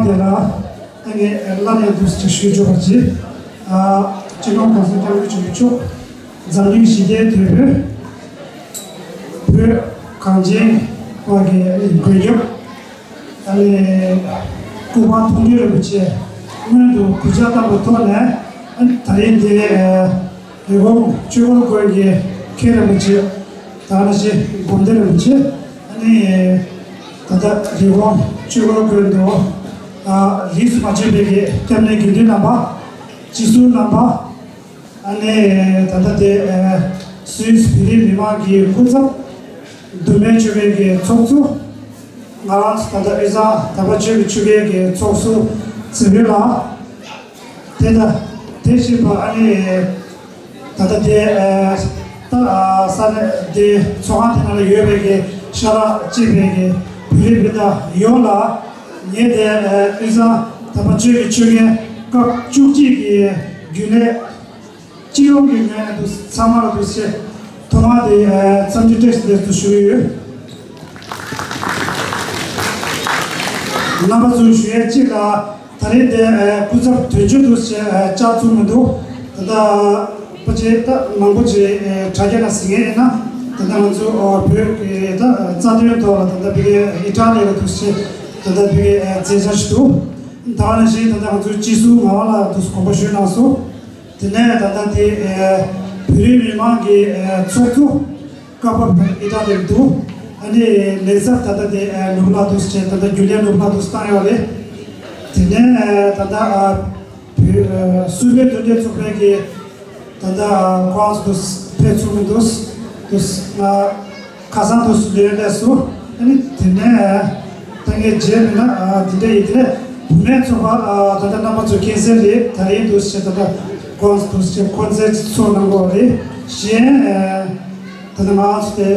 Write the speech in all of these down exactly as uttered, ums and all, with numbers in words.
དེ་ལ་ད་ངས་སླར་ཡང་འདུག་ཅིག་ཞུས་ཆོག་པ་བྱེད། ཨ། སྤྱི་ནོར་༸གོང་ས་༸སྐྱབས་མགོན་ཆེན་པོ་མཆོག་འཛམ་གླིང་ཞི་བདེའི་དོན་བོད་གངས་ཅན་པ་གི་མགོན་སྐྱབས། ཨ་ནི་སྐུ་པར་མཐོང་གྲོལ་རིན་པོ་ཆེ་སྔོན་དུ་གུས་ཕྱག་བཏབ་པའི་ཐོག་ནས། ཨ་ནི་ད་རིང་འདི་རི་བོ་ཆོས་འཁོར་དགོན་གྱི་མཁན་རིན་པོ་ཆེ་དང་ནང་བཞིན་སྒོམ་སྡེ་རིན་པོ་ཆེ། ཨ་ནི་ད་ལྟ་རི་བོ་ཆོས་འཁོར་དགོན་དུ་ཨ་རིས་སུ་མ་ཆད་པའི་གི་སྐྱབས་གནས་དགེ་འདུན་རྣམ་པ། སྤྱི་ཟུར་རྣམ་པ། ཨ་ནི་ད་ལྟ་དེ་ཨ་སུད་སི་བོད་རིགས་མི་མང་གི་སྐུ་ཚབ། མདོ་སྨད་ཆོལ་ཁའི་གི་ཚོགས་གཙོ། ང་རང་ཚོ་ད་ལྟ་དབུས་གཙང་དམ་པ་ཆོས་ཀྱི་ཆོལ་ཁའི་གི་ཚོགས་གཙོ་ཟིན་པ་ལགས། དེ་དང་དེ་བཞིན་པ་ཨ་ནི་ད་ལྟ་དེ་ཨ་ད་ཨ་ས་གནས་དེ་ཚོགས་ཁང་དེ་ནང་ལ་ཡོད་པའི་གི་ཤ་ཁྲག་གཅིག་པའི་གི་བོད་རིགས་སྤུན་ཟླ་ཡོངས་ལ་ངས་དེ་ཨ་དབུས་གཙང་དམ་པ་ཆོས་ཀྱི་ཆོལ་ཁའི་སྐབས་བཅུ་གཅིག་གི་རྒྱུན་ལས། སྤྱི་ཡོངས་ཀྱི་ངོས་ནས་འདུག་ཚང་མ་ལ་འདུག་ཅེས་ཐོག་མར་དེ་འཚམས་འདྲི་བཀྲ་ཤིས་བདེ་ལེགས་སུ་ཞུ་གི་ཡོད། རྣམ་པ་ཚོས་ཞུ་ཡས་གཅིག་ལ་ད་རེས་དེ་སྐུ་ཚབ་དོན་གཅོད་འདུག་ཅེས་བཅར་ཐུབ་མི་འདུག་ད་ལྟ་ཕལ་ཆེར་ད་མང་པོ་ཅིག་དྲ་རྒྱ་ནང་གཟིགས་མཁན་ཡིན་ན། ད་ལྟ་ང་ཚོ་བོད་ཀྱི་ད་རྩ་དོན་ཐོག་ལ་ད་ལྟ་ཕ་གི་ཨི་ཊ་ལི་ལ་འདུག་ཅེས་ད་ལྟ་ཕ་གི་མཛད་འཆར་ཞིག་འདུག་ད་ག་ནང་བཞིན་ད་ལྟ་ང་ཚོའི་སྤྱི་ཟུར་ངག་དབང་ལགས་འདུག་དགོངས་པ་ཞུས་གནང་སོང་། དེ་ནས་ད་ལྟ་དེ་ཨ་བོད་རིགས་མི་མང་གི་ཨ་ཚོགས་གཙོ་སྐབས་བབ་དང་ཨི་ཊ་ལིར་འདུག་ཨ་ནི་ལས་ཚབ་ད་ལྟ་དེ་ཨ་ནུབ་ལ་འདུག་ཅེས་ད་ལྟ་རྒྱུན་ལས་ནུབ་ལ་འདུག་བཏང་ཡོད་རེད། དེ་ནས་ཨ་ད་ལྟ་ཨ་བོད་ཨ་སུད་བོད་མཐུན་འབྲེལ་ཚོགས་པའི་གི་ད་ལྟ་ཨ་ཁོང་ཚོ་འདུག་ཕེབས་ཚུགས་མི་འདུག་འདུག་ང་ཁ་སང་དུ་སུ་ལས་ལས་སུ། ཨ་ནི་དེ་ནས་ད་ངས་རྗེས་མི་ན་དེ་འདྲ་ཡིན། དེ་ནས་བུད་མེད་ཚོགས་པ་ད་ལྟ་རྣམ་པ་ཚོ་མཁྱེན་གསལ་རེད། ད་རིང་འདུག་ཟེར་ད་ལྟ་ཁོང་འདུག་ཟེར་ཁོང་ཚོའི་ཚོགས་གནང་གི་རེད། གཞན་ད་ལྟ་ང་ཚོ་དེ་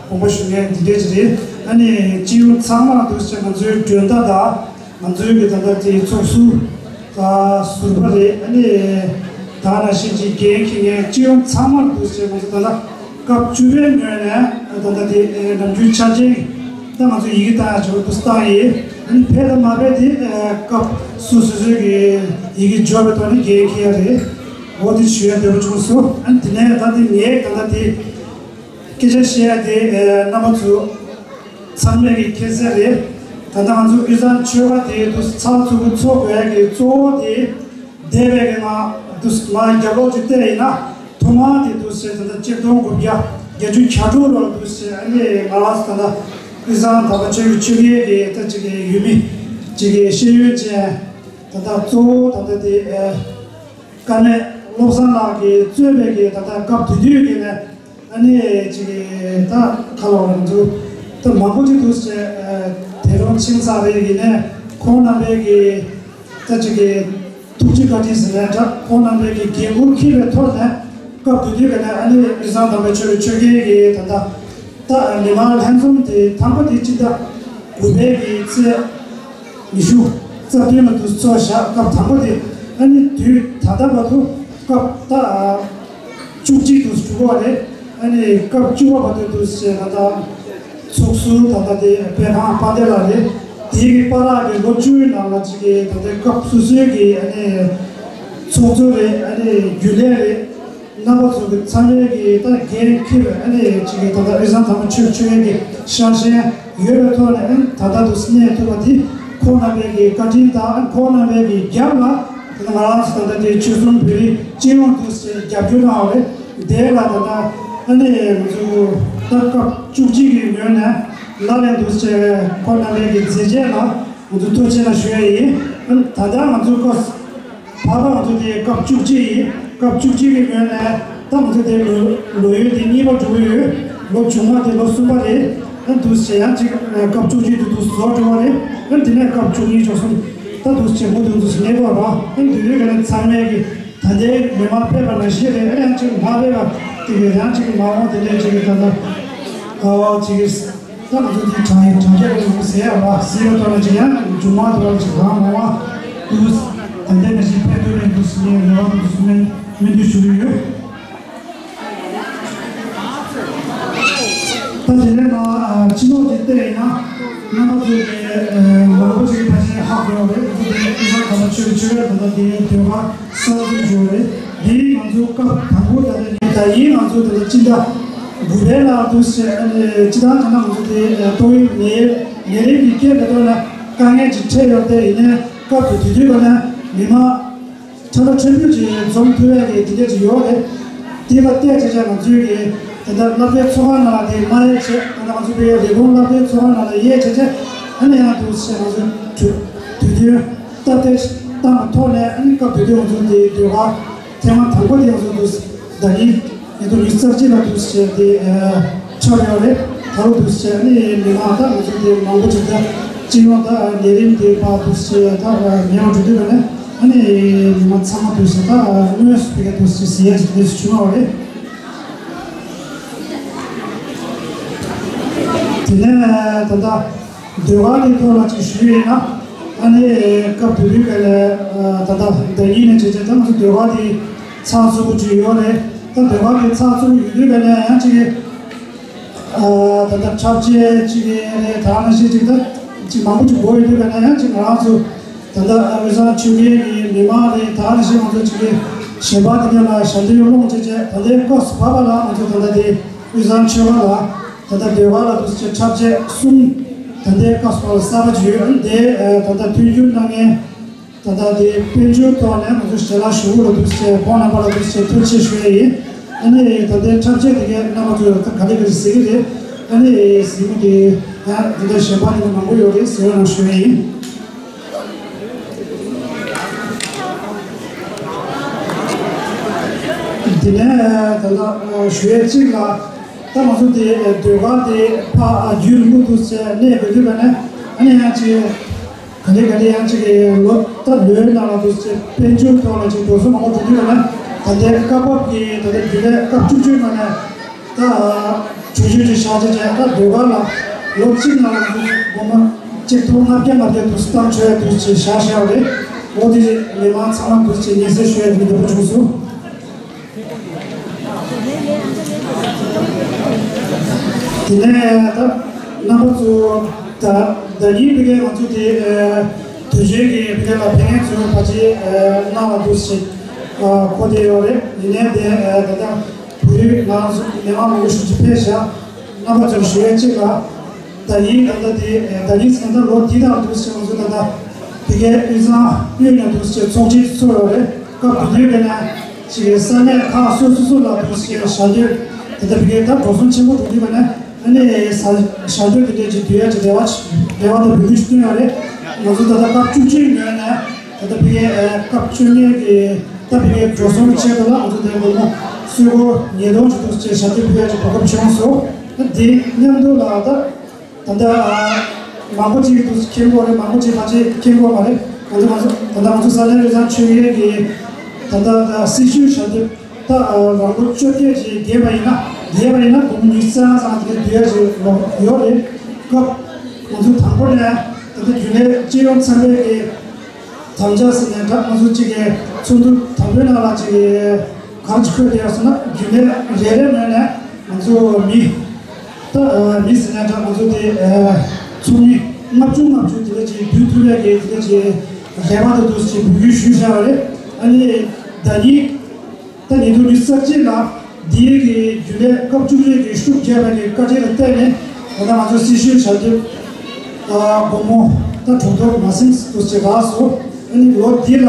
དགོངས་པ་ཞུ་མཁན་འདི་འདྲ་ཅིག་རེད། ཨ་ནི་སྤྱི་ཡོངས་ཚང་མ་འདུག་ཟེར་ང་ཚོའི་མགྲོན་བདག་དང་། ང་ཚོའི་གི་ད་ལྟ་དེ་ཚོགས་ཟུར་དང་ཟུར་པ་རེད། ཨ་ནི་ད་ནང་བཞིན་གྱི་འགན་འཁྱེར་མཁན་སྤྱི་ཡོངས་ཚང་མར་འདུག་ཟེར་ང་ཚོ་ད་ལྟ་སྐབས་བཅུ་པའི་ངོས་ནས་ད་ལྟ་དེ་ནམ་རྒྱུན་འཆར་ཅན་ད་ང་ཚོ་ཡི་གེ་བཏང་ཡ་ཆོག་འདུག་བཏང་ཡིན། ཨ་ནི་ཕེབས་དང་མ་ཕེབས་དེ་སྐབས་སོ་སོ་སོའི་གི་ཡི་གེ་འབྱོར་བའི་ཐོག་ནས་འགན་འཁྱེར་ཡ་རེད། འོ་དེ་ཞུ་ཡ་འདོད་པ་བྱུང་སོང་། ཨ་ནི་དེ་ནས་ད་དེ་ངས་ད་ལྟ་དེ། སྐད་ཆ་བཤད་ཡ་དེ་ཨེ་རྣམ་པ་ཚོ་ཚང་མས་ཀྱི་མཁྱེན་གསལ་རེད། ད་ལྟ་ང་ཚོ་དབུས་གཙང་ཆོལ་ཁ་དེ་དུ་ཚགས་ཚུད་པོ་ཚོགས་དགོས་ཡ་གི་གཙོ་བོ་དེ་འདས་པའི་གི་ང་དུ་ང་རྒྱབ་ལོག་ཅིག་བལྟས་ཡིན་ན། ཐོག་མར་དེ་དུ་ཟེར་ད་ལྟ་གཅིག་སྟོང་དགུ་བརྒྱ་བརྒྱད་ཅུ་གྱ་དྲུག་ལོར་དུ་ཟེར་ཨ་ནི་ང་རང་ཚོ་ད་ལྟ་དབུས་གཙང་དམ་པ་ཆོས་ཀྱི་ཆོས་རྒྱལ་གི་ད་ཅིག་གི་ཡུལ་མི་ཅིག་གི་ཤེས་ཡོན་ཅན་ད་ལྟ་གཙོ་བོ་ད་ལྟ་དེ་ཨེ་དཀར་ནས་བློ་བཟང་ལགས་ཀྱིས་གཙོས་པའི་གི་ད་ལྟ་སྐབས་དེ་དུས་ཀྱི་ནས། ཨ་ནི་ཅིག་ད་ཁ་ལོ་རང་ཚོ་ད་མང་པོ་ཅིག་འདུག་ཟེར། དེ་རུང་ཆིང་ས་རེ་ཡིན་ནས་ཁོང་རྣམ་པའི་གི་ད་ཅིག་གི་ཐུགས་རྗེ་བཀའ་དྲིན་ཟེར་ནས་འདྲ། ཁོང་རྣམ་པའི་གི་འགན་འཁུར་འཁྱེར་བའི་ཐོག་ནས་སྐབས་དེ་དུས་ཀ་ནས་ཨ་ནི་དབུས་གཙང་དམ་པའི་ཆོས་ཀྱི་ཆོས་རྒྱལ་གི་ད་ལྟ་ད་མི་མང་ལྷན་འཛོམས་དེ་དང་པོ་དེ་སྤྱི་ཟླ་དགུ་པའི་གི་ཚེས་ཉི་ཤུ་རྩ་བདུན་ལ་དུ་ཚོགས་བཞག་སྐབས་དང་པོ་དེ། ཨ་ནི་དུས་ད་ལྟ་བར་དུ་སྐབས་ད་བཅུ་གཅིག་ཏུ་གྲུབ་པ་རེད། ཨ་ནི་སྐབས་བཅུ་པ་བར་དུ་དུ་ཟེར་ད་ལྟ་ཚོགས་ཟུར་ད་ལྟ་དེ་དཔལ་ཁང་དཔལ་ལྡན་ལགས་རེད། དེའི་གི་བར་གི་ལོ་བཅུའི་ནང་ལ་ཅིག་གི་ད་ལྟའི་སྐབས་སོ་སོའི་གི་ཨ་ནི་ཚོགས་གཙོ་རེད། ཨ་ནི་རྒྱུན་ལས་རེད། རྣམ་པ་ཚོ་གི་ཚང་མའི་གི་ད་འགན་འཁྱེར་བའི་ཨ་ནི་ཅིག་གི་ད་ལྟ་དབུས་གཙང་དམ་པ་ཆོས་ཆོས་ཡན་གི་ཤག་ཤན་ཡོད་པའི་ཐོག་ནས་ཨ་ནི་ད་ལྟ་དུ་གནས་ཐུབ་པ་དེ་ཁོང་རྣམ་པའི་གི་བཀའ་དྲིན་དང་ཨ་ནི་ཁོང་རྣམ་པའི་གི་རྒྱབ་ལ་ད་ལྟ་ང་རང་ཚོ་ད་ལྟ་དེ་ཆོལ་གསུམ་བོད་རིགས་སྤྱི་ཡོངས་དུ་རྒྱབ་སྐྱོར་གནང་བ་རེད། དེ་ལ་ད་ལྟ་ཨ་ནི་ང་ཚོ་ད་སྐབས་བཅུ་གཅིག་གི་ངོས་ནས་ལག་ལེན་དུ་བྱས་པའི་ཁོང་རྣམ་པའི་གི་མཛད་རྗེས་ལ་ང་ཚོ་ཐུགས་རྗེ་ཆེ་ཞུ་ཡ་ཡིན། ཨ་ནི་ད་ལྟ་ང་ཚོ་སྐབས་ད་ལྟ་ང་ཚོ་དེ་སྐབས་བཅུ་གཅིག་ཡིན། སྐབས་བཅུ་གཅིག་གི་ངོས་ནས་ད་ང་ཚོ་དེ་ལོ་ལོ་ཡུན་དེ་གཉིས་པ་འགྲོ་གི་ཡོད། ལོ་བྱུང་བ་དེ་ལོ་གསུམ་པ་རེད། ཨ་འདུག་ཟེར་ཡང་གཅིག་སྐབས་བཅུ་གཅིག་དེ་འདུག་རྫོགས་འགྲོ་བ་རེད། ཨ་དེ་ནས་སྐབས་བཅུ་གཉིས་བཅུ་གསུམ་ད་འདུག་ཟེར་མུ་མཐུད་འདུག་ཟེར་གནས་སྐབས་ར། ཨ་དེ་དུས་ཀ་ནས་ཚང་མས་ཀྱི་ད་ལྟའི་མི་མང་ཕེབས་པ་ནང་བཞིན་རེད། ཨ་ཡང་གཅིག་མ་ཕེབས་པ་དེ་གི་ཡང་གཅིག་མ་འོང་དེ་ནས་གཅིག་གི་ད་ལྟ་ཨོ་གཅིག་གི་ད་ང་ཚོ་འདི་དྲ་ཡི་དྲ་རྒྱ་རེ་ཡོང་ཟེར་ཡ་བ་ཟེར་བ་ཐོག་ལ་ཅིག་ཡང་མཇུག་མ་ཐོག་ལ་ཅིག་གང་མང་བ་འདུག་ད་ལྟའི་ནང་བཞིན་ཕན་ཐོགས་རེ་འདུག་ཟེར་ནས་རེ་བ་འདུག་ཟེར་ནས་སྨོན་འདུན་ཞུ་གི་ཡོད། ད་དེ་ནས་ང་ཕྱི་ལོགས་ཅིག་བལྟས་ཡིན་ན། རྣམ་པ་ཚོ་གི་མང་པོ་ཞིག་ཕལ་ཆེར་ཧ་གོ་ཡོད་རེད། ང་ཚོ་དེ་ཨི་ས་ག་ལ་ཆོས་ཆོས་རེད། ད་ལྟ་དེ་ཟློས་གར་གསར་འཛུགས་བྱུང་ཡོད་རེད། དེ་ང་ཚོ་སྐབས་དང་པོ་ད་ལྟ་ནས་ད་ཡིན་ང་ཚོ་ད་ལྟ་སྤྱི་ཟླ་དགུ་པའི་ལ་འདུག་སེ་ཨ་ནི་སྤྱི་བཏང་ད་ལྟ་ང་ཚོ་དེ་ཏོག་དབྱིབས་ནད་ནད་རིམས་ཀྱི་རྐྱེན་ལ་ལྟོས་ན་དཀའ་ངལ་ཅིག་འཕྲད་ཡོད་དེ། ཡིན་ནའི་སྐབས་དེ་དུས་དུས་ག་ན་མི་མང་། ཁྲ་ལ་ཁྲ་འབུད་ཀྱིས་འཛོམས་ཐུབ་ཡག་གི་དེ་འདྲ་ཅིག་ཡོད་རེད། དེ་ལ་བལྟས་བྱས་བྱས་ང་ཚོའི་གི་དེ་འདྲ་སློབ་གྲྭའི་ཚོགས་ཁང་ནང་ལ་དེ་མ་ཡལ་བྱས། ད་ལྟ་ང་ཚོ་བོད་ཡིག་ལས་ཁུངས་སློབ་གྲྭའི་ཚོགས་ཁང་ནང་ལ་ཡལ་བྱས་བྱས། ཨ་ནི་ཡང་དུ་བྱས་ང་ཚོ་དུས་དུས་སྟབས་བདེ་བཏང་བའི་ཐོག་ནས། ཨ་ནི་སྐབས་དེ་དུས་ང་ཚོ་དེ་ཟློས་གར་ཐེངས་མ་དང་པོ་དེ་ང་ཚོ་དུ་ཟླ་ཉིན་ཉིས་སྟོང་ཉི་ཤུ་རྩ་གཅིག་ལ་དུ་བྱས་དེ་འཁྲབ་ཡོད་རེད། ད་རུང་དུ་བྱས་ཨ་ནི་མི་མང་ད་ང་ཚོ་དེ་མང་པོ་ཅིག་ད་སྤྱི་ཡོངས་ད་ནད་རིམས་དེ་ཕར་དུ་བྱས་ད་མེད་པ་འགྲོ་དུས་ཀ་ནས། ཨ་ནི་མི་མང་ཚང་མ་དུ་ཞེ་དྲག་དངོས་སུ་ཕ་གིར་དུ་ཞེ་ཞེ་ཡ་ཞིག་དེ་བྱུང་བ་རེད། དེ་ནས་ད་ལྟ་ཟློས་གར་གྱི་ཐོག་ལ་ཅིག་ཞུས་ཡིན་ན། ཨ་ནི་སྐབས་དེ་དུས་ཀ་ལ་ད་ལྟ་ཟླ་ཉིན་ནས་བྱས་བྱས་ད་ང་ཚོ་ཟློས་གར་དེ་ཚགས་ཚུད་པོ་ཅིག་ཡོད་རེད། ད་ཟློས་གར་དེ་ཚགས་ཚུད་པོ་ཡོད་དུས་ཀ་ལ་ཡང་ཅིག་ད་ལྟ་འཁྲབ་ཆས་ཅིག་རེད། ད་ནང་བཞིན་ཅིག་ད་ཅིག་མང་པོ་ཅིག་དགོས་ཡོད་དུས་ཀ་ན་ཡང་ཅིག་ང་རང་ཚོ་ད་ལྟ་དབུས་གཙང་ཆོལ་ཁའི་གི་མི་མང་རེད། ད་ནང་བཞིན་ང་ཚོ་ཅིག་གི་གཞན་པ་དེ་འདྲ་ལ་ཞབས་འདེགས་སློང་བྱས་བྱས། ད་ལྟའི་སྐབས་སུ་བབས་པ་ལ་ང་ཚོ་ད་ལྟ་དེ་དབུས་གཙང་ཆོལ་ཁ་ལ་ད་ལྟ་ཟློས་གར་ལ་དུ་ཅིག་འཁྲབ་ཆས་གསུམ་ད་ལྟའི་སྐབས་སུ་བབས་པ་གསར་པ་ཅིག་ཡོད། ཨ་ནི་དེ་ད་ལྟ་མཐུན་འགྱུར་གནང་མཁན། ད་ལྟ་དེ་དཔལ་འབྱོར་ཐོག་ནས་ང་ཚོ་ཞལ་ལག་ཞུ་བ་ལ་དུ་ཆེ་ཁོང་རྣམ་པ་ལ་དུ་ཆེ་ཐུགས་རྗེ་ཆེ་ཞུ་ཡ་ཡིན། ཨ་ནི་ད་ལྟའི་འཁྲབ་ཆས་དེ་གའི་རྣམ་པ་ཚོ་ད་ག་ལེ་ག་ལེ་ཟེར་གི་རེད། ཨ་ནི་གཟིགས་མོ་དེ་ཡང་ད་ལྟ་གཞན་པ་དེ་ག་མང་པོ་ཡོད་རེད་ཟེར་བ་རང་ཞུ་ཡ་ཡིན། དེ་ནས་ད་ལྟ་ཞུ་ཡ་གཅིག་ལ་ད་ང་ཚོ་དེ་ཟློས་གར་དེ་ཕ་རྒྱུན་རིང་པོ་དུ་ཆེ་གནས་དགོས་དུས་ག་ནས་ཨ་ནི་ཡང་ཅིག་ག་ལེ་ག་ལེ་ཡང་ཅིག་གི་ལོ་ད་ལོའི་ནང་ལ་དུ་ཅིག་དཔལ་འབྱོར་ཐོག་ལ་ཅིག་འགྲོ་སོང་མང་པོ་འགྲོ་དུས་ལ་ད་ལྟའི་སྐབས་བབ་ཀྱི་ད་ལྟའི་རྒྱུན་ལས་སྐབས་བཅུ་གཅིག་ནང་ནས་ད་གྲོས་ཆོད་ཅིག་བཞག་བྱས་བྱས། ད་ཟློས་གར་ལ་ལོ་གཅིག་ནང་ལ་དུ་སྒོར་མོ་གཅིག་སྟོང་ལྔ་བརྒྱ་ལྔ་བརྒྱ་དུ་བཏང་ཆོག་ཡ་དུ་ཅིག་བཞག་བཞག་རེད། འོ་དེ་མི་མང་ཚང་མ་དུ་ཅིག་སྙན་སེང་ཞུ་ཡ་དུ་འདོད་པ་བྱུང་སོང་། དེ་ནས་ད་རྣམ་པ་ཚོ་ད་ཟླ་ཉིན་བི་གའི་ང་ཚོ་དེ་དུས་ཆེན་གྱི་བི་གའི་ལ་ཕེབས་མཁན་ཚོ་ཕལ་ཆེར་གནང་བ་འདུག་ཞེས་གོ་བསྡད་ཡོད་རེད། ཡིན་ནའི་དེ་ད་ལྟ་བོད་ཡིག་ནང་ཚོ་མི་མང་མང་པོ་ཞིག་ཅིག་ཕེབས་ཤག་རྣམ་པ་ཚོར་ཞུ་ཡས་གཅིག་ལ། ད་ཡིན་ད་ལྟ་དེ་ད་ཡིན་ཟེར་ན་ད་ལོ་འདི་དང་འདུག་ཟེར་ང་ཚོ་ད་ལྟ་དེ་གའི་དབུས་གཙང་དབུས་ནས་འདུག་ཟེར་ཚོགས་ཆེན་ཚོགས་ཡོད་རེད། སྐབས་དེ་དུས་ཀ་ནས་ཅིག་ས་གནས་ཁག་སོ་སོ་སོ་ལ་འདུག་ཟེར་ཞལ་འདེབས་ད་ལྟ་དེ་གའི་ད་འགྲོ་སོང་ཆེན་པོ་འགྲོ་དུས་ཀ་ནས་ཨ་ནི་ས་ཞལ་འདེབས་དེ་འདྲས་ཅིག་བསྡུ་ཡ་ཅིག་རེ་བ་ཅིག་རེ་བ་དང་འབོད་སྐུལ་ཞིག་བཏོན་ཡོད་རེད། ང་ཚོ་ད་ལྟ་སྐབས་བཅུ་གཅིག་ངོས་ནས་ད་ལྟ་དེ་གའི་སྐབས་བཅོ་ལྔའི་གི་ད་དེ་གའི་འགྲོ་སོང་ཆེད་དུ་ལ་ང་ཚོ་དེ་སྒོར་མོ་སུམ་སྒོར་ཉིས་སྟོང་ཅིག་འདུག་ཟེར་ཞལ་འདེབས་ཕུལ་ཡ་ཅིག་གོ་སྐབས་བྱུང་སོང་། ད་དེ་མཉམ་དུ་ལ་ད། ད་ལྟ་མང་པོ་ཅིག་ཏུ་མཁྱེན་གྱི་ཡོད་རེད། མང་པོ་ཅིག་ཕལ་ཆེར་མཁྱེན་གྱི་ཡོད་མ་རེད། ང་ཚོ་ང་ཚོ་ད་ལྟ་ང་ཚོ་ས་གནས་དབུས་གཙང་ཆོལ་ཁའི་གི་ད་ལྟ་ད་སྲི་ཞུའི་ཞལ་འདེབས་ད་རང་ལོ་བཅོ་བརྒྱད་ཅིག་བརྒལ་བ་ཡིན་ན་བརྒལ་བ་ཡིན་ན་སྒོར་མོ་ཉི་ཤུ་རྩ་ལྔ་ཙམ་དེ་བསྡུ་ཡ་ཅིག་ཡོད་རེད། སྐབས་ང་ཚོ་དང་པོ་ནས་ད་ལྟ་རྒྱུན་ལས་སྤྱི་ཡོངས་ཚང་མས་གི་དམ་བཅའ་ཟེར་ནས་ད་ང་ཚོ་གཅིག་གི་ཚོགས་འདུ་དང་པོའི་ནང་ལ་གཅིག་གི་གང་ཅི་འཁོད་བསྡད་ཡོད་ཟེར་ན། རྒྱུན་ལས་རེ་རེ་ནང་ནས་ང་ཚོ་མི་ད་མི་ཟེར་ནས་ད་ང་ཚོ་དེ་ཚོགས་མི་ལྔ་བཅུ་ལྔ་བཅུ་དེ་འདྲ་ཅིག་བསྡུ་ཐུབ་ཡ་གི་དེ་འདྲ་ཅིག་རེ་བ་དང་འདུག་ཅིག་འབོད་སྐུལ་ཞུས་བཞག་པ་རེད། ཨ་ནི་ཟླ་ཉིན་ད་ཉིས་སྟོང་ཉི་ཤུ་རྩ་གཅིག་ལ་འདིའི་གི་རྒྱུན་ལས་སྐབས་བཅུ་གཅིག་གི་ཤུགས་རྒྱས་པ་གི་བཀའ་དྲིན་ལ་བརྟེན་ནས་ད་ལྟ་ང་ཚོ་སྲི་ཞུའི་ཞལ་འདེབས་ཨ་སྒོར་མོ་ད་དྲུག་སྟོང་མ་ཟིན་འདུག་ཅེས་རག་སོང་། ཨ་ནི་ལོ་འདི་ལ་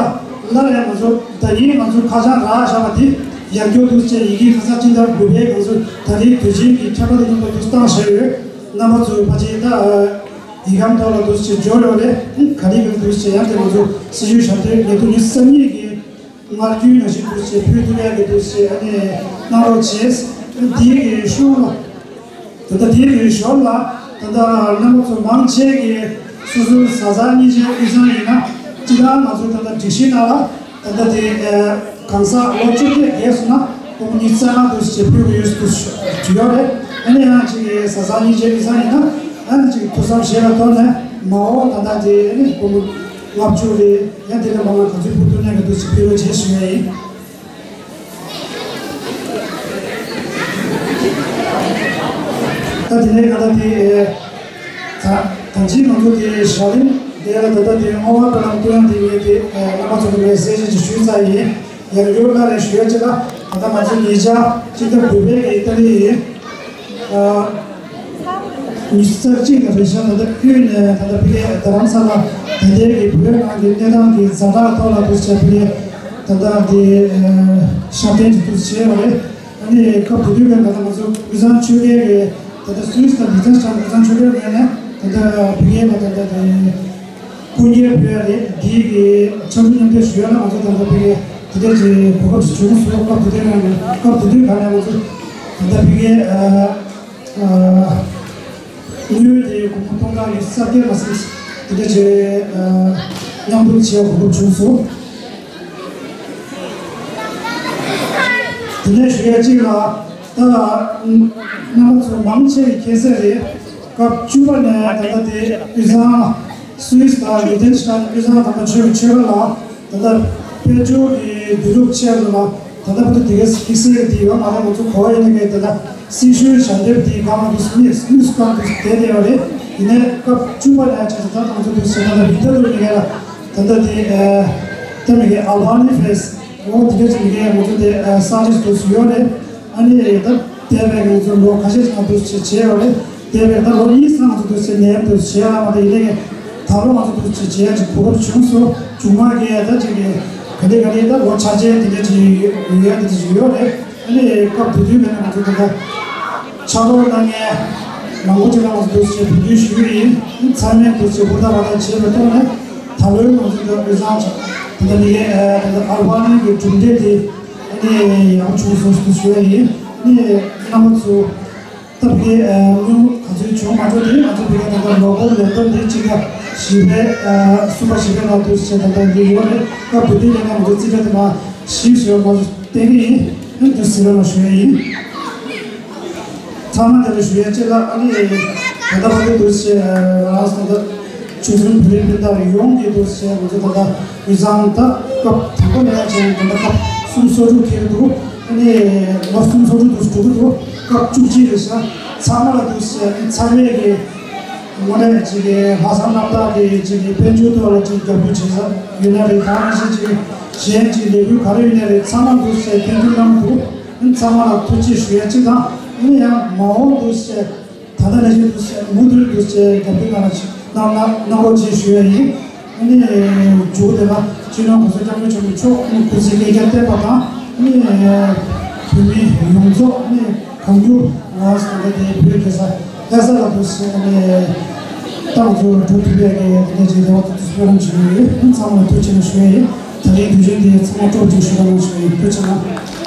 སླར་ཡང་ང་ཚོ་ཟླ་ཉིན་ང་ཚོ་ཁ་བྱང་རག་བཞག་པ་འདི་ཡར་རྒྱས་འདུག་ཅེས་ཡི་གེ་ཁ་སང་སྤྱི་ཟླ་དགུ་པའི་ང་ཚོ་ད་རེས་དུས་ཆེན་གྱི་འཁྲབ་པ་དང་མཉམ་དུ་བཏང་བཞག་ཡོད། རྣམ་པ་ཚོ་ཕལ་ཆེར་ད་ཡིག་སྒམ་ཐོག་ལ་འདུག་ཅེས་འབྱོར་ཡོད་རེད། ག་རེ་ག་རེ་འདུག་ཅེས་ཡང་དེ་ང་ཚོ་སྲི་ཞུའི་ཞལ་འདེབས་ཉིས་སྟོང་ཉི་ཤུ་རྩ་གཉིས་ཀྱི་སྔར་རྒྱུན་ནང་བཞིན་འདུག་ཅེས་ཕུལ་ཐུབ་ཡག་གི་འདུག་ཅེས་ཨ་ནི་གནང་རོགས་བྱས། འདིའི་གི་ཤུགས་ལ་ད་ལྟ་འདིའི་གི་ཞོར་ལ་ད་ལྟ་རྣམ་པ་ཚོ་མང་ཆེ་གི་སོ་སོའི་བཟའ་ཚང་གཉེན་ཆེན་དབུས་གཙང་ཡིན་ན་སྤྱི་བཏང་ང་ཚོ་ད་ལྟ་སྒྲིག་གཞི་ནང་ལ་ད་ལྟ་དེ་གང་ཟག་ལོ་བཅོ་བརྒྱད་བརྒལ་སོང་ན་སྒོར་མོ་ཉི་ཤུ་རྩ་ལྔ་འདུག་ཅེས་ཕུལ་གི་ཡོད་འདུག་ཞུ་ཡོད་རེད། ཨ་ནི་ཡང་ཅིག་གི་བཟའ་ཚང་གཉེན་ཆེན་དབུས་གཙང་ཡིན་ན་ཨ་ནི་ཅིག་ཐུགས་བསམ་བཞེས་པའི་ཐོག་ནས་མ་འོངས་ད་ལྟ་དེ་ཨ་ནི་སྒོར་མོ་ལྔ་བཅུ་རེད། ཡང་དེ་ལས་མང་བ་ག་ཚོད་ཕུལ་ཐུབ་ན་ག་འདུག་ཅིག་ཕུལ་རོགས་བྱེད་ཞུ་ཡ་ཡིན། ད་དེ་ནས་ད་ལྟ་དེ་ད་ གང་ཅི་ང་ཚོ་དེ་ཞལ་འདེབས་དེ་ལ་ད་ལྟ་དེ་བསྔོ་བ་སྨོན་ལམ་སྟོན་དེ་ངས་དེ་རྣམ་པ་ཚོ་གི་མེ་སེ་ཇི་ཅིག་ཞུས་ཚར་ཡིན། ཡང་ཡོད་ན་རེ་ཞུ་ཡ་ཅིག་ལ་ད་ལྟ་ང་ཚོ་ཉེ་ཆར་སྤྱི་ཟླ་བོད་པའི་གི་ཏ་རིག་ཉི་ཤུ་རྩ་གཅིག་ལ་རེ་ཞིག་ད་ལྟ་ཁུལ་ནས་ད་ལྟ་ཕ་གི་རྡ་རམ་ས་ལ་ད་ལྟའི་གི་བོད་ནང་གི་གནས་སྟངས་ཀྱི་ཛ་དྲག་ཐོག་ལ་དུ་བྱས་ཕ་གི་ད་ལྟ་དེ་ཤར་བསྟན་གྱི་དུ་བྱས་པ་རེད། ཨ་ནི་སྐབས་དེ་དུས་ཀྱི་ད་ལྟ་ང་ཚོ་དབུས་གཙང་ཆོལ་ཁའི་གི་ད་ལྟ་སུད་སི་དང་ལི་ཐན་སི་ཊན་དབུས་གཙང་ཆོལ་ཁའི་ངོས་ནས་ད་ལྟ་ཕ་གི་ལ་ད་ལྟ་དེ། སྐུ་ཉེ་བོད་རེད་འདིའི་གི་ཕྱག་རོགས་མཉམ་འདེགས་ཞུ་ཡ་ལ་ང་ཚོ་ད་ལྟ་ཕ་གི་དེ་འདྲས་ཀྱི་གོ་སྐབས་ཤིག་བྱུང་སོང་། སྐབས་དེ་དུས་ནང་ནས་སྐབས་དེ་དུས་ག་ནས་ང་ཚོ་ད་ལྟ་ཕ་གི་དངུལ་དེ་སྒོར་མོ་སྟོང་ཕྲག་གི་གསར་སྐྱེལ་མ་ཟིན་དེ་འདྲས་ཀྱི་མཉམ་འདུག་བྱེད་ཡ་གོ་སྐབས་བྱུང་སོང་། དེ་ནས་ཞུ་ཡ་གཅིག་ལ་ད་རྣམ་པ་ཚོ་མང་ཆེ་བའི་མཁྱེན་གསལ་རེད། སྐབས་བཅུ་པ་ནས་ད་ལྟ་དེ་དབུས་གཙང་སུད་སི་དང་ལི་ཐན་སི་ཊན་དབུས་གཙང་དམ་པ་ཆོས་ཀྱི་ཆོས་པ་ལ་ད་ལྟ་དཔལ་འབྱོར་གྱི་བསྡུ་རུབ་ཆེད་དུ་ལ་ད་ལྟ་བར་དུ་དེ་གའི་དམིགས་བསལ་གྱི་དེ་ཡོད་མ་རེད། ང་ཚོ་གོ་བ་ཡིན་ན་གའི་ད་ལྟ་སྲི་ཞུའི་ཞལ་འདེབས་དེ་གང་དུ་དམིགས་དམིགས་སུ་བཀར་དུ་བསྡད་བསྡད་ཡོད་རེད། ཡིན་ནའི་སྐབས་བཅུ་པ་ནས་བྱས་ཙང་ད་ང་ཚོ་དུ་ཟེར་ན་ད་བི་ད་ལུ་ཡིན་ན་ད་ལྟ་དེ་ད་མི་གའི་ཨལ་བྷ་ནི་ཕེ་སི་འོ་དེ་འདྲ་ཅིག་མི་གའི་ང་ཚོ་དེ་ས་ཆ་དུ་ཡོད་རེད། ཨ་ནི་ད་འདས་པའི་ང་ཚོ་ལོ་ཁ་ཤས་ཤིག་ང་ཚོ་བྱས་བྱས་ཡོད་རེད། འདས་པའི་ད་ལོ་གཉིས་ཙམ་ང་ཚོ་དུ་བྱས་ནས་དུ་བྱས་ཡོད་མ་རེད། ཡིན་ནའི་ད་ལོ་ང་ཚོ་དུ་བྱས་བྱས་ཡ་ཅིག་གོ་སྐབས་བྱུང་སོང་། མཇུག་མ་གི་ད་ཅིག་གི་ག་ལེ་ག་ལེ་ད་ལོ་འཆར་ཅན་དེ་འདྲ་ཅིག་ཡོད་ཡ་དེ་ཅིག་ཡོད་རེད། ཨ་ནི་སྐབས་དེ་དུས་ནས་ང་ཚོ་དེ་འདྲ་ཕྱག་རོགས་གནང་མཁན་མང་པོ་ཅིག་ལ་ང་ཚོ་དུ་བྱས་འབུལ་སྐྱོར་ཞུས་ཡིན། ཚང་མས་དུ་བྱས་ཧུར་ཐག་ཧུར་ཐག་བྱས་པའི་ཐོག་ནས་ད་ལོའི་ང་ཚོ་དུ་དབུས་གཙང་དེ་འདྲ་མི་གའི་ད་ལྟ་ཨལ་བྷ་ནི་གི་གྲུབ་འབྲས་དེ་ཨ་ནི་ཡག་པོ་བྱུང་སོང་ཞེས་ཞུ་ཡ་ཡིན། ཨ་ནི་རྣམ་པ་ཚོ་ད་ཕ་གི་དངུལ་ག་ཚོད་བྱུང་མ་བྱུང་དེ་ང་ཚོ་ཕ་གི་ད་ལྟ་ལོ་འཁོར་ལས་དོན་དེ་གཅིག་ལ་བཞི་པའི་གསུམ་པ་བཞི་པའི་ནང་དུ་བྱས་ད་ལྟ་འདི་ཡོད་རེད། སྐབས་དེ་དུས་ཡིན་ན་ང་ཚོ་རྩིས་ཁྲ་དེ་མ་བཞི་བྱས་ང་ཚོ་བསྟན་གི་ཡིན། ཨ་ནི་དུ་ཟེར་བ་ལ་ཞུ་ཡ་ཡིན། ཚང་མ་དེ་ལ་ཞུ་ཡ་ཅིག་ལ་ཨ་ནི་ད་ལྟ་བར་དུ་དུ་བྱས་རང་ས་ད། ཆུ་ཚོད་བོད་རིགས་སྤུན་ཟླ་ཡོངས་ཀྱི་དུ་བྱས་ང་ཚོ་ད་ལྟ་དབུས་གཙང་ད་སྐབས་དང་པོ་ནས་བྱས་ད་ལྟ་སྐབས་གསུམ་སོ་དྲུག་འཁེལ་འདུག་ཨ་ནི་ལོ་གསུམ་སོ་དྲུག་དུ་འགྲོ་གི་འདུག་སྐབས་བཅུ་གཅིག་རེད་ཤག་ཚང་མ་ལ་དུ་བྱས་ཨ་ནི་ཚང་མས་ཀྱི་དངོས་གནས་ཅིག་གི་ལྷག་བསམ་རྣམ་དག་གི་ཅིག་གི་དཔལ་འབྱོར་ཐོག་ལ་ཅིག་རྒྱབ་སྐྱོར་བྱེད་ས་ཡོད་ན་རེད། ད་ནང་བཞིན་ཅིག་གཞན་ཅིག་ལས་འགུལ་ག་རེ་ཡོད་ན་རེད། ཚང་མ་དུ་བྱས་ཕན་ཚུན་གནང་འདུག་ཨ་ནི་ཚང་མ་ལ་ཐུགས་རྗེ་ཞུ་ཡ་གཅིག་དང་ཨ་ནི་ཡང་མ་འོངས་དུ་བྱས། ད་ལྟ་ནས་བཞིན་དུ་མུ་མཐུད་དུ་བྱས་རྒྱབ་སྐྱོར་གནང་རོགས་གནང་རོགས་ཞེས་ཞུ་ཡ་ཡིན། ཨ་ནི་མཇུག་དེ་ལ་སྤྱི་ནོར་༸གོང་ས་༸སྐྱབས་མགོན་ཆེན་པོ་མཆོག་ནས་སྐུ་ཚེ་བསྐལ་བརྒྱར་བརྟན་པ་དང་ཨ་ནི་བོད་མི་ཡོངས་རྫོགས་ཨ་ནི་གང་མྱུར་ང་ས་གནས་དེ་བོད་རྒྱལ་ས་ལྷ་ས་ལ་དུ་ཨ་ནི་ཏང་ཙུའུ་འགྲོ་ཐུབ་པའི་གི་དེ་འདྲ་ཅིག་རེ་བ་དང་དུས་སྤེལ་རང་བྱུང་ཡོད། ཨ་ནི་ཚང་མ་ལ་ཐུགས་རྗེ་ཆེ་ཞུ་ཡ་ཡིན། ད་རེས་དུས་ཆེན་འདི་ཚང་མ་སྤྲོ་བོ་ཅིག་ཞུ་རོགས་གནང་ཞུ་ཡ་ཡིན། ཐུགས་རྗེ་ཆེ་གནང་།